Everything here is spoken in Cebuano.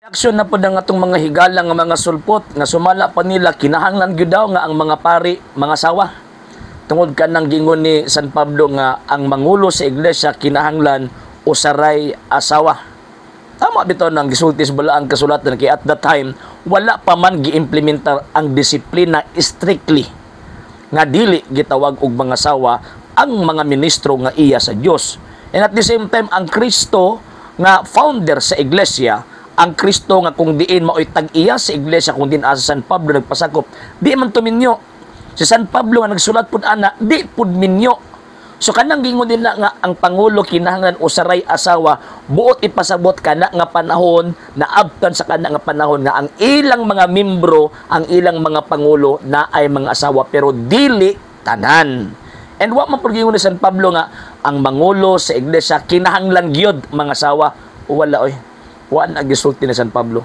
Aksyon na pod ang atong mga higala nga mga sulpot nga sumala pa nila, kinahanglan gyud daw nga ang mga pari mga sawa. Tungod kanang gingon ni San Pablo nga ang mangulo sa iglesia kinahanglan usaray asawa. Tama bitaw nang gisulti sa balaang kasulatan kay at that time wala pa man giimplementar ang disiplina strictly nga dili gitawag og mga sawa ang mga ministro nga iya sa Dios. And at the same time, ang Kristo nga founder sa iglesia, ang Kristo nga kung diin mao'y tag-iya sa iglesia, kung diin asa San Pablo nagpasakop, di man to minyo. Si San Pablo nga nagsulat pud ana, di pud minyo. So kanang gingon nila nga ang pangulo kinahanglan usaray asawa, buot ipasabot kana nga panahon, naabtan sa kana nga panahon nga ang ilang mga membro, ang ilang mga pangulo na ay mga asawa, pero dili tanan. And wa man pud gingon ni San Pablo nga ang mangulo sa iglesia kinahanglan gyud mga asawa. Wala oy. Wa na gisulti ni San Pablo.